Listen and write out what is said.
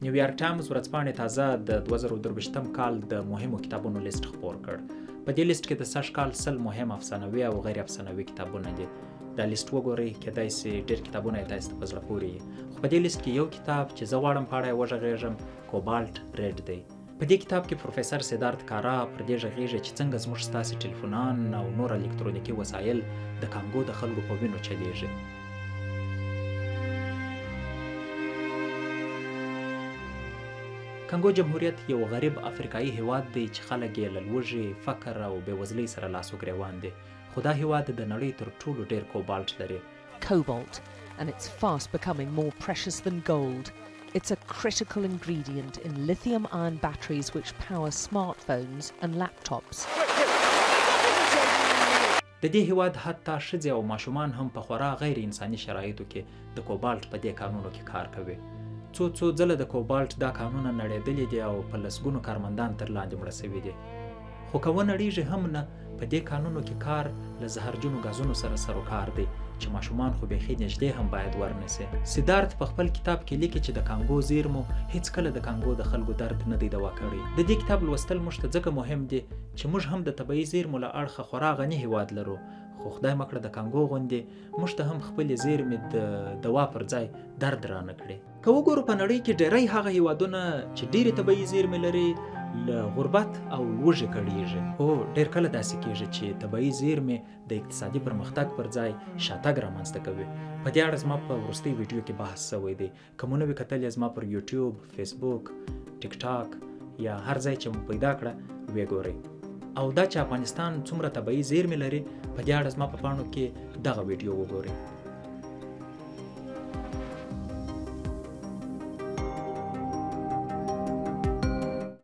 نیویارک ټایمز ورځپاڼې تازه د 2023 کال د مهمو کتابونو لیست خپور کړ. په دې لیست کې د سږ کال 100 مهم افسانوي او غیر افسانوي کتابونه دي. دا لیست وګورئ، کېدای شي ډېر کتابونه یې تاسو ته په زړه پورې وي. خو په دې لیست کې یو کتاب چې زه غواړم په اړه یې وغږېږم، کوبالټ ریډ دی. په دې کتاب کې پروفیسر سیدارت کارا پر دې غږېږي چې څنګه زموږ ستاسې ټلیفونان او نور الکترونیکي وسایل د کانګو د خلکو په وینو چلېږي. کانګو جمهوریت یو غریب افریقایي هیواد دی چې خلک یې له لوږې، فقر او بېوزلۍ سره لاس و ګرېوان دي. خو دا هیواد د نړۍ تر ټولو ډېر کوبالټ لري. Cobalt, and it's fast becoming more precious than gold. It's a critical ingredient in lithium ion batteries which power smartphones and laptops. د دې هیواد حتی ښځې او ماشومان هم په خورا غیر انساني شرایطو کې د کوبالټ په دې کانونو کې کار کوي. څو څو ځله د کوبالټ دا کانونه نړېدلي دي او په لسګونو کارمندان تر لاندې مړه شوي دي. خو که ونړېږي هم نه، په دې کانونو کې کار له زهرجنو ګازونو سره سروکار دی چې ماشومان خو بیخي نږدې هم باید ورنسي. سیدارت په خپل کتاب کې لیکي چې د کانګو زیرمو هیڅکله د کانګو د خلکو درد نه دی دوا کړی. د دې کتاب لوستل موږ ته ځکه مهم دي چې موږ هم د طبیعي زیرمو له اړخه خورا غني هیواد لرو، خو خدای مکړه د کانګو غوندې موږ ته هم خپلې زیرمې د دوا پر ځای درد رانه کړي. که وګورو په نړۍ کې ډیری هغه هیوادونه چې ډېرې طبیعي زیرمې لري له غربت او لوږې کړیږي. هو، ډېر کله داسې کیږي چې طبیعي زیرمې د اقتصادي پرمختګ پر ځای شاتګ رامنځته کوي. په دې اړه زما په وروستۍ ویډیو کې بحث شوی دی. که مو نه وي کتلې زما پر یوټیوب، فیسبوک، ټیک ټاک یا هر ځای چې مو پیدا کړه ویې ګورئ. او دا چې افغانستان څومره طبیعي زیرمې لري، په دې اړه زما په پاڼو کې دغه ویډیو وګورئ.